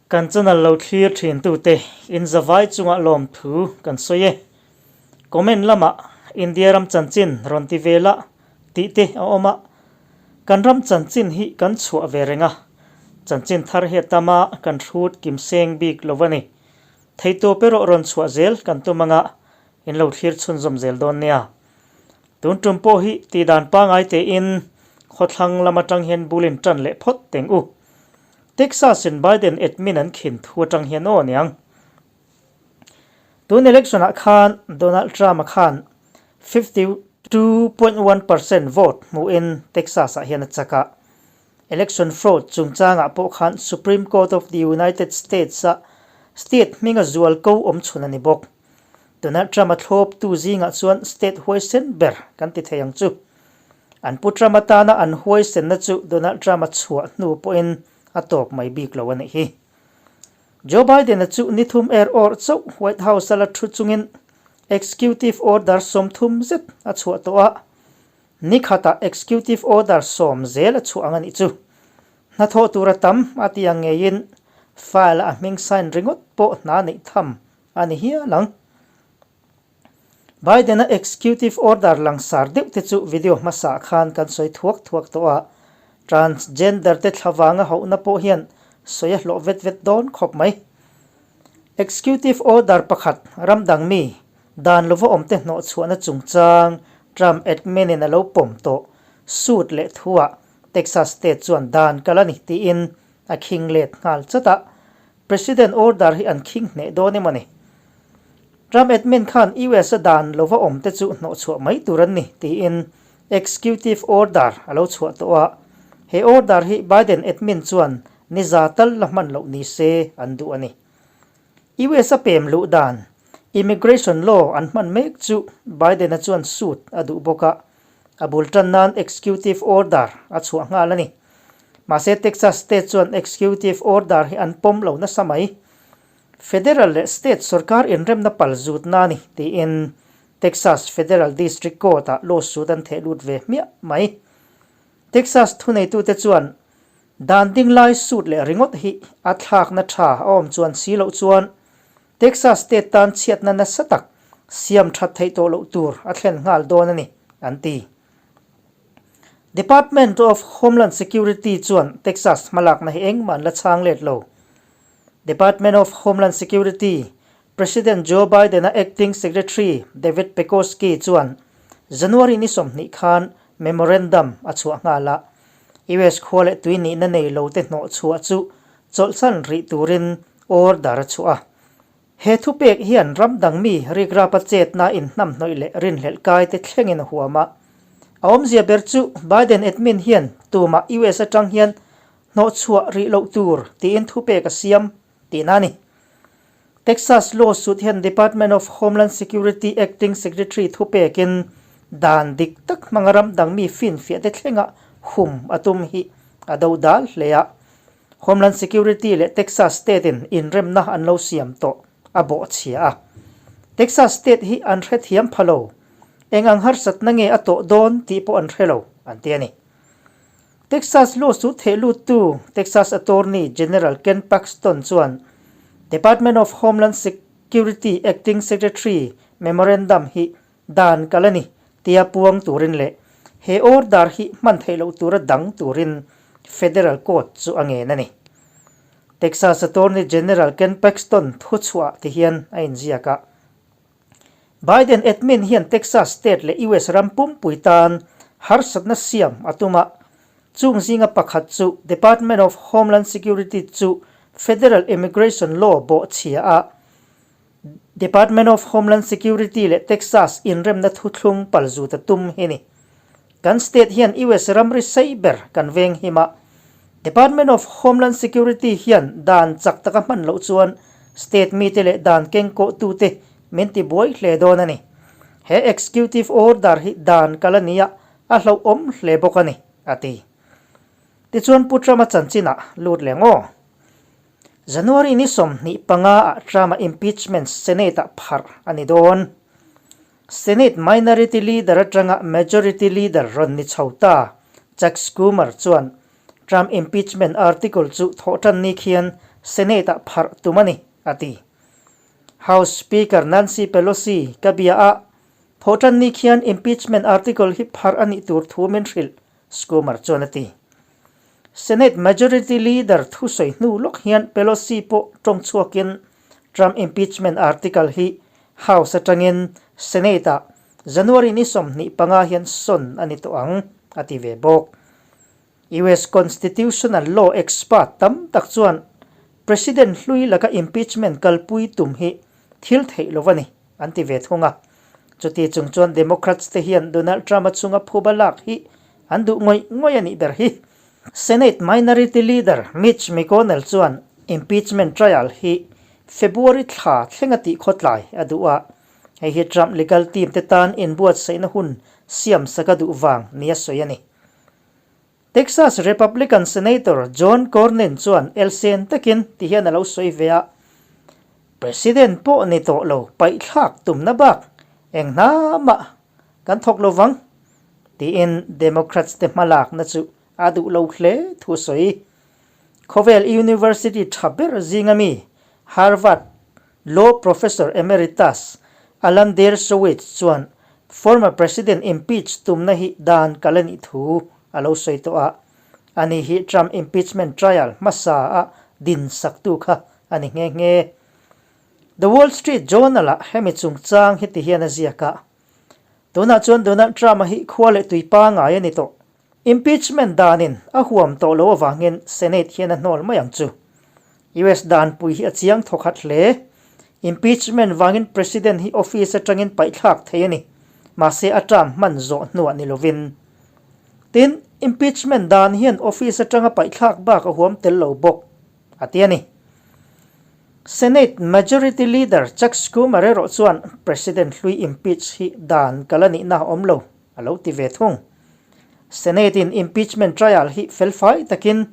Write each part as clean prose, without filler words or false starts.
Kan channel lo thlir thin tute in zavai chungah lawmthu kan sawi e. Comment lamah India ram chanchin rawn ti ve la tih te a awm a, kan ram chanchin hi kan chhuah ve reng a, chanchin thar hi a tam a, kan hrut kim seng bik lo a ni. Theitawp erawh rawn chhuah zel kan tum anga in lo thlir chhunzawm zel dawn nia. Tun tum pawh hi tihdan pangai tein khawthlang lam atang hian bul in tan leh phawt teng u. Texas in Biden admin an khin thu atang hian aw aniang. Tun election ah khan Donald Trump a khan 52.1% vote hmuhin Texas ah hian a chak a. Election fraud chungchangah pawh khan Supreme Court of the United States a state hminga zual ko awm chhun a ni bawk. Donald Trump a thlawptu zingah chuan state huaisen ber kan ti thei ang chu. An pu Trump atana an huaisenna chu Donald Trump a chhuah hnu pawhin a tawp mai bik lo a nih hi. Joe Biden-a chu nithum er awrh chauh White House-a la thu chungin Executive Order 30 zet a chhuah tawh a, ni khatah Executive Order 10 zel a chhuah ang a nih chu. Hnathawh tur a tam a ti ang ngeiin file-a a hming sign ringawt pawh hna neih tham a ni hial ang. Biden-a Executive Order langsar deuh te chu video hmasa khan kan sawi thuak thuak tawh a, transgender te thlavanga hauhna pawh hian sawi a hlawh vet vet dawn khawp mai. Executive Order pakhat ram dang mi dan lova awmte hnawhchhuahna chungchang Trump admin-in a lo pawm tawh suit leh thuah Texas state chuan dan kal a ni tiin a khing let nghal chat a, President order hi an khing hneh dawn emaw ni? Trump admin khan US a dan lova awm te chu hnawhchhuah mai tur an ni tiin executive order a lo chhuah tawh a, he order hi Biden admin chuan ni za tal la hman loh ni se an duh a ni. US a pem luh dan immigration law an hman mek chu Biden-a chuan suit a duh bawk a, a bul tan nan executive order a chhuah nghal a ni. Mahse Texas state chuan executive order hi an pawm lo nasa mai. Federal leh state sorkar inremna pal zutna a ni tiin Texas Federal District Court-ah lawsuit an theh lut ve hmiah mai. Texas thuneitute chuan dan ding lai suit leh ringawt hi a thlakna tha a awm chuan si loh chuan Texas state tan chhiatna nasa tak siam that theih tawh loh tur a thlen nghal dawn a ni, an ti. Department of Homeland Security chuan Texas hmalakna hi engmah an la chhang let lo. Department of Homeland Security, President Joe Biden-a Acting Secretary David Pekoske chuan January ni 20 khan memorandum a chhuah nghal a, US khua leh tui nihna nei lo te hnawh chhuah chu chawlhsan rih turin order a chhuah a. He thupek hian ram dang mi rikrapa chetna inhnamhnawih leh rinhlelh kai te thlengin a huam a. A awmzia ber chu Biden admin hian tumah US atang hian Hnawhchhuah rih loh tur tiin thupek a siam tihna a ni. Texas lawsuit hian Department of Homeland Security Acting Secretary thupekin dan dik tak hmanga ram dang mi finfiah te thlenga hum a tum hi a do dal hle a. Homeland Security leh Texas State in inremna an lo siam tawh a bawhchhia a. Texas State hi an hrethiam pha lo. Eng ang harsatna nge a tawh dawn tih pawh an hre lo, an ti a ni. Texas lawsuit thehluttu Texas Attorney General Ken Paxton chuan Department of Homeland Security Acting Secretary memorandum hi dan kal a ni tia puang turin leh he order hi hman theih loh tura dang turin federal court chu a ngen a ni. Texas Attorney General Ken Paxton thuchhuah ti hian a inziak a. Biden admin hian Texas state leh US ram pumpui tan harsatna siam a tum a, chung zinga pakhat chu Department of Homeland Security chu federal immigration law bawhchhia a, Department of Homeland Security leh Texas inremna thuthlung palzut a tum hi ni. Kan state hian US ramri sei ber kan veng him a, Department of Homeland Security hian dan chak taka hman loh chuan state mite leh dan kengkawhtute min ti buai hle dawn a ni. He executive order hi dan kal a nia, a hlauhawm hle bawk a ni, a ti. Tichuan Pu Trump-a chanchinah lut leh ngaw. January ni 25 ah Trump-a impeachment Senate-ah pharh a ni dawn. Senate Minority Leader atanga Majority Leader rawn ni chho ta Chuck Schumer chuan Trump impeachment article chu thawhtan ni khian Senate-ah pharh tum a ni, a ti. House Speaker Nancy Pelosi ka bia a, Thawhtan ni khian impeachment article hi pharh a nih tur thu min hrilh, Schumer chuan a ti. Senate Majority Leader thusawi hnu lawk hian Pelosi pawh tawng chhuakin Trump impeachment article hi House atangin Senate-ah January ni 25 hian sawn a ni tawh ang, a ti ve bawk. US constitutional law expert tam tak chuan President hlui laka impeachment kalpui tum hi thil theih lo a ni, an ti ve thung a. Chuti chung chuan Democrats te hian Donald Trump-a chunga phuba lak hi an duh ngawih ngawih a nih ber hi. Senate Minority Leader Mitch McConnell chuan impeachment trial hi February thla thlenga tih khawtlai a duh a, hei hi Trump legal team te tan inbuatsaihna hun siamsak a duh vang nia sawi a ni. Texas Republican Senator John Cornyn chuan elsen takin ti hian a lo sawi ve a, President pawh ni tawh lo paihthlak tumna bak eng hna mah kan thawk lo vang, tiin Democrats te hmalakna chu a duh lo hle thu a sawi. Khawvel University tha ber zinga mi Harvard Law Professor Emeritus Alan Dershowitz chuan former President impeach tumna hi dan kal a nih thu a lo sawi tawh a, ani hi Trump impeachment trial hmasa a din saktu kha a ni nghe nghe. The Wall Street Journal-ah hemi chungchang heti hian a ziak a, Tunah chuan Donald Trump-a hi khua leh tui pangai a ni tawh. Impeachment danin a huam tawh lo avangin Senate hian a hnawl mai ang chu. US danpui hi a chiang thawkhat hle. Impeachment vangin President hi office atangin paihthlak thei a ni. Mahse a term hman zawh hnuah ni lovin. Tin, impeachment dan hian office atanga paihthlak bak a huam tel lo bawk, a ti a ni. Senate Majority Leader Chuck Schumer erawh chuan President hlui impeach hi dan kal a nihna a awm lo, a lo ti ve thung. Senate in impeachment trial hi felfai takin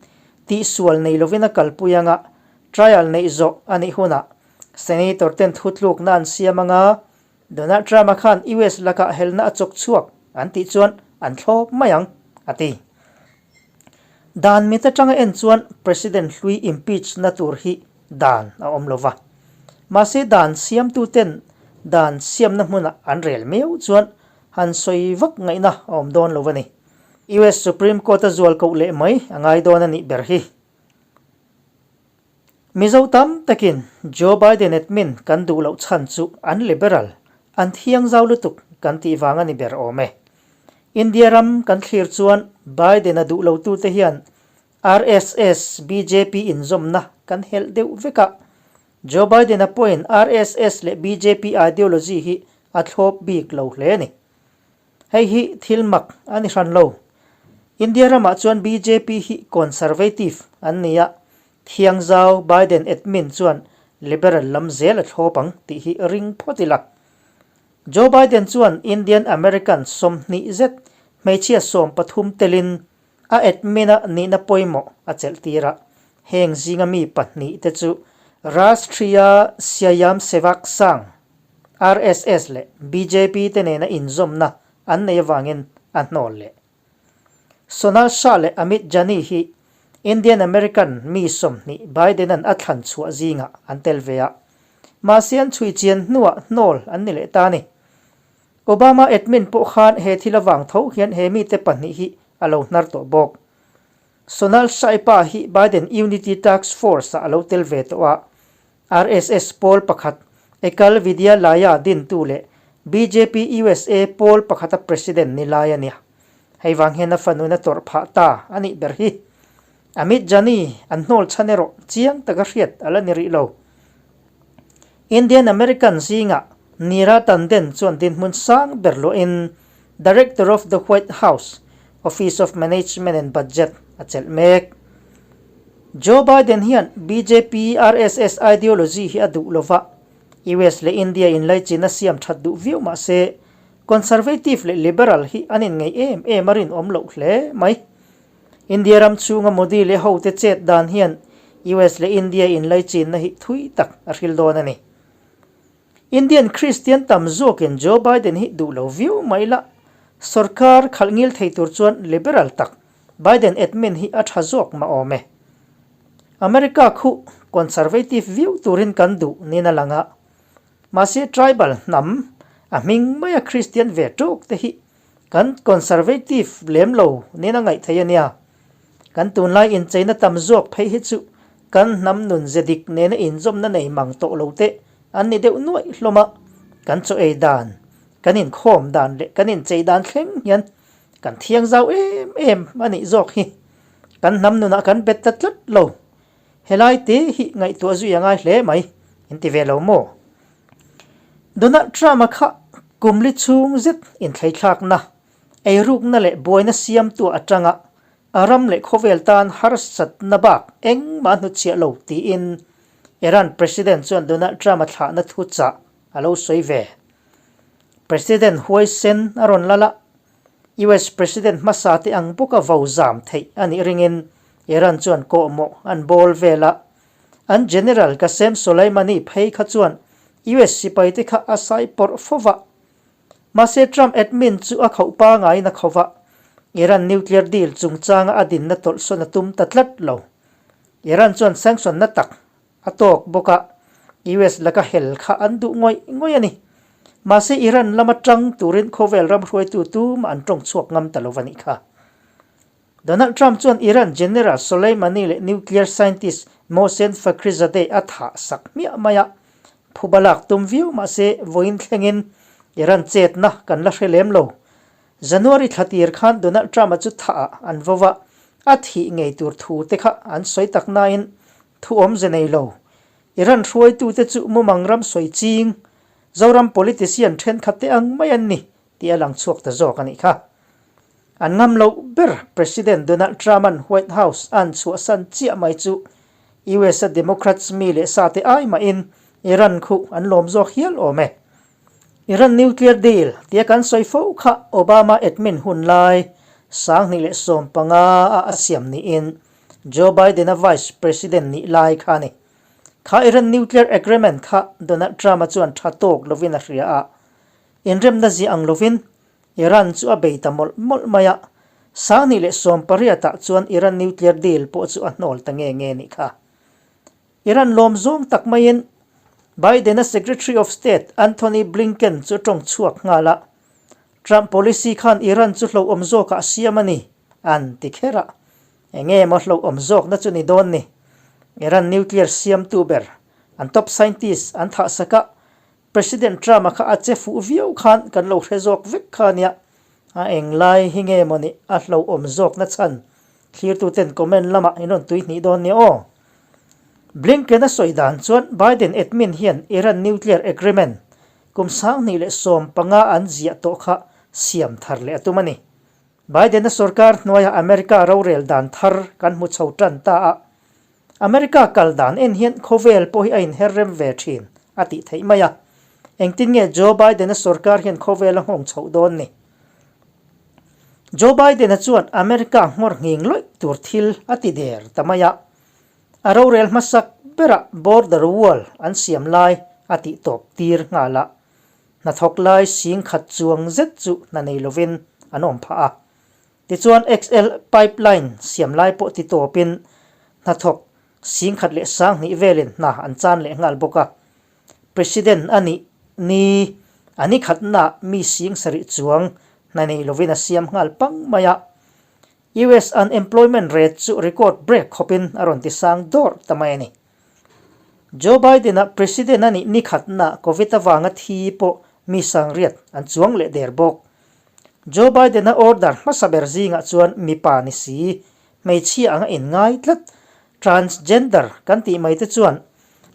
tihsual nei lovin a kalpui anga trial neih zawh a nih hunah Senator ten thutlukna an siam anga Donald Trump-a khan US lakah helna a chawk chhuak an tih chuan an thlawp mai ang, a ti. Dan mit atanga en chuan President hlui impeach na tur hi dan a awm lo va. Mahse dan siamtu ten dan siamna hmunah an rel miau chuan han sawi vak ngaihna a awm dawn lo a ni. US Supreme Court a zual koh leh mai a ngai dawn a nih ber hi. Mizo tam takin Joe Biden admin kan duh loh chhan chu an liberal, an thiang zau lutuk kan tih vang a ni ber awm e. India ram kan thlir chuan Biden a duh lotute hian RSS, bjp inzawmna kan helh deuh vek a, Joe Biden-a pawhin RSS leh bjp ideology hi a thlawp bik lo hle a ni. Hei hi thil mak a ni hran lo. India ramah chuan bjp hi conservative an ni a, Thiangzau Biden admin chuan liberal lam zel a thlawp ang tih hi ring phawt ila. Joe Biden chuan Indian American 20 zet hmeichhia 13 telin a admin-a nihna pawimawh a chelh tir a, heng zinga mi pahnih te chu Rashtriya Swayamsevak Sangh, RSS, leh bjp te nena inzawmna an nei avangin a hnawl leh. Sonal Shah leh Amit Jani hi Indian American mi 20 Biden-a'n a thlan chhuah zingah an tel ve a, mahse an chhui chian hnuah hnawl an ni leh ta a ni. Obama admin pawh khan he thil avang tho hian he mite pahnih hi a lo hnar tawh bawk. Sonal Shah-i pa hi Biden Unity Task Force-ah a lo tel ve tawh a, RSS pawl pakhat Ekal Vidyalaya dintu leh bjp USA pawl pakhata president ni lai a nia. Hei vang hian a fanun a tawrh phah ta a nih ber hi. Amit Jani an hnawl chhan erawh chiang taka hriat a la ni rih lo. Indian American zingah Neera Tanden chuan dinhmun sang ber luahin Director of the White House Office of Management and Budget a chelh mek. Joe Biden hian bjp RSS ideology hi a duh lova, US leh India inlaichin a siam that duh viau mah se, Conservative leh Liberal hi an inngeih em em a rinawm loh hle mai. India ram chhunga Modi leh hote chet dan hian US leh India inlaichinna hi thui tak a hril dawn a ni. Indian Kristian tam zawkin Joe Biden hi duh lo viau mai la, sorkar khalh ngil thei tur chuan liberal tak Biden admin hi a tha zawk mah awm e. America khu conservative viau turin kan duh niin a lang a. Mahse tribal hnam a hming maia Kristian ve tawk te hi kan conservative lem lo niin a ngaih theih a nia. Kan tunlai incheina tam zawk phei hi chu kan hnam nun ze dik nena inzawmna nei mang tawh lo te an ni deuh nuaih hlawm a, kan chaw ei dan, kan inkhawm dan leh kan inchei dan thleng hian kan thiang zau em em a nih zawk hi. Kan hnam nunah kan bet ta tlat lo. Helai te hi ngaihtuah zui a ngai hle mai, in ti ve lo maw? Donald Trump-a kha kum li chhung zet inthleithlakna, eirukna leh buaina siamtu atanga a ram leh khawvel tan harsatna bak engmah hnuchhiah lo tiin Iran President chuan Donald Trump-a thlahna thu chah a lo sawi ve. President huaisen a rawn lal a, US President hmasa te ang bawka vo zam theih a nih ringin Iran chuan kawhmawh an bawl vel a. An General Qasem Soleimani phei kha chuan US sipai te kha a sai pawrh fo va. Mahse Trump admin chu a khauh pangaiin a khauh a, Iran nuclear deal chungchanga a dinna tawlhsawn a tum ta tlat lo. Iran chuan sanction na tak a tawk bawk a, US laka hel kha an duh ngawih ngawih a ni. Mahse Iran lama tang turin khawvel ram hruaitu tumah an tawng chhuak ngam ta lo va nih kha. Donald Trump chuan Iran General Soleimani leh nuclear scientist Mohsen Fakhrizadeh a thah sak hmiah mai a, phuba lak tum viau mahse vawiin thlengin Iran chetna kan la hre lem lo. January thla tir khan Donald Trump-a chu thah ah an vo va, a thih ngei tur thu te kha an sawi tak nain thu awmze nei lo. Iran hruaitute chu mumang ram sawi ching, Zoram politician thenkhat te ang mai an ni tih a lang chhuak ta zawk a nih kha. An ngam loh ber President Donald Trump-a'n White House a'n chhuahsan chiah mai chu US-a Democrats mi leh sate ai mahin Iran khu an lawm zawk hial awm e. Iran nuclear deal tia kan sawi fo kha Obama admin hun lai 2015 a a siam niin Joe Biden-a vice president nih lai kha a ni. Kha Iran nuclear agreement kha Donald Trump-a chuan tha tawk lovin a hria a, inremna ziah ang lovin Iran chu a bei ta mawlh mawlh mai a, 2018 ah chuan Iran nuclear deal pawh chu a hnawl ta nge nge nih kha. Iran lawm zawng tak maiin Biden-a Secretary of State Antony Blinken chu tawng chhuak nghal a, Trump policy khan Iran chu hlauhawm zawkah a siam a ni, an ti kher a. Enge maw hlauhawm zawkna chu ni dawn ni? Iran nuclear siamtu ber, an top scientist an thahsak a, President Trump-a kha a che fuh viau khan kan lo hre zawk vek kha nia, a englai hi nge maw ni a hlauhawm zawkna chhan thlirtuten comment lamah in rawn tuihnih dawn nia aw. Blinken-a sawi dan chuan Biden admin hian Iran nuclear agreement kum 2015 an ziah tawh kha siam thar leh a tum a ni. Biden-a sorkar hnuaiah America rorel dan thar kan hmu chho tan ta a, America kal dan en hian khawvel pawh hi a inher rem ve thin a tih theih mai a. Engtin nge Joe Biden-a sorkar hian khawvel a nghawng chhoh dawn ni? Joe Biden-a chuan America nghawr nghing lawih tur thil a ti der ta mai a. A rorel hmasak berah border wall an siam lai a tih tawp tir nghal a. Hnathawk lai 10,000 chuang zet chu hna nei lovin an awm phah a. Tichuan XL pipeline siam lai pawh ti tawpin hnathawk 10,002 velin hna an chan leh nghal bawk a. President a nih ni a ni khatnaah mi 7,000 chuang hna nei lovin a siam nghal pang mai a. US unemployment rate chu record break khawpin a rawn ti sang dawrh ta mai a ni. Joe Biden-a President a nih ni khatnaah Covid avanga thi pawh mi 800 an chuang leh der bawk. Joe Biden-a order hmasa ber zingah chuan mipa ni si, hmeichhia anga inngai tlat, transgender kan tih mai te chuan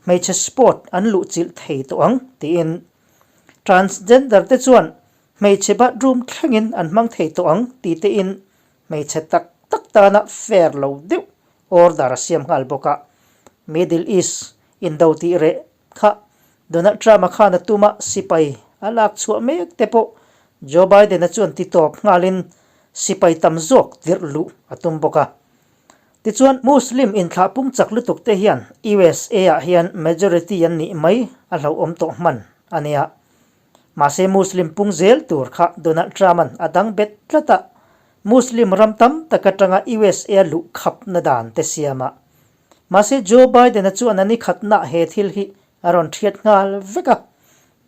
hmeichhe sport an luhchilh thei tawh ang tiin transgender te chuan hmeichhe bathroom thlengin an hmang thei tawh ang ti tein hmeichhe tak tak tana fair lo deuh order a siam nghal bawk a. Middle East indo tih reh kha Donald Trump-a khan a tuma sipai a lak chhuah mek te pawh Joe Biden-a chuan ti tawp nghalin sipai tam zawk tirh luh a tum bawk a. Tichuan, Muslim inthlah pung chak lutuk te hian USA ah hian majority an nih mai a hlauhawm tawh hman a nia. Mahse Muslim pung zel tur kha Donald Trump-a'n a dang bet tlat a, Muslim ram tam tak atanga USA luh khapna dan te siam a. Mahse Joe Biden-a chuan a ni khatna he thil hi a rawn thiat nghal vek a.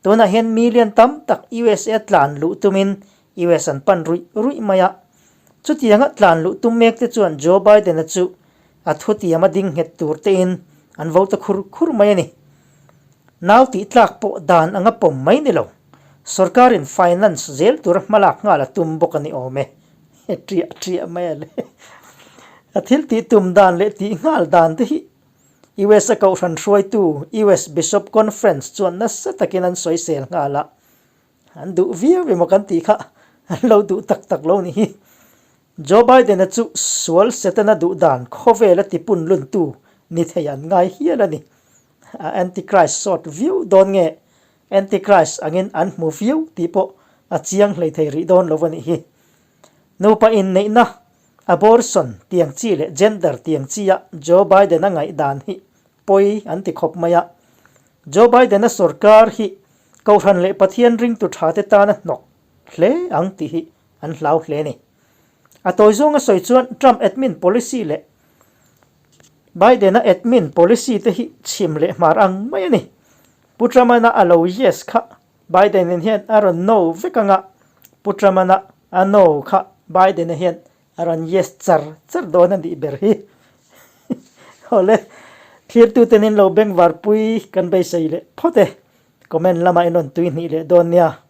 Tunah hian million tam tak USA tlan luh tumin US an pan ruih ruih mai a. Chutianga tlan luh tum mek te chuan Joe Biden-a chu a thutiam a ding nghet tur tein an vo ta khur khur mai a ni. Nau tih tlak pawh dan anga pawm mai ni lo. Sorkarin finance zel tura hmalak nghal a tum bawk a ni awm e. Triah triah mai a le. A thil tih tum dan leh tih nghal dan te hi US a kohhran hruaitu US Bishop Conference chuan nasa takin an sawisel nghal a. An duh viau emaw kan tih kha an lo duh tak tak lo ni hi. Joe Biden-a chu sual Setana duh dan khawvela tipun luntu ni thei an ngai hial a ni. A Antichrist sawt viau dawn nge Antichrist angin an hmu viau tih pawh a chiang hlei thei rih dawn lo a nih hi. Nupa inneihna, abortion, tiang chi leh gender tiang chi-a Joe Biden-a ngaihdan hi pawi an ti khawp mai a. Joe Biden-a sorkar hi Kohhran leh Pathian ringtu thate tana hnawk hle ang tih hi an hlau hle a ni. A tawi zawnga sawi chuan Trump admin policy leh Biden-a admin policy te hi chhim leh hmar ang mai a ni. Pu Trump-ana a lo yes kha Biden-in hian a rawn no vek ang a, Pu Trump-ana a no kha Biden-a hian a rawn yes char char dawn a nih ber hi. Awle, thlirtute nin lo bengvarpui kan beisei leh phawt e. Comment lamah in rawn tui hnih leh dawn nia.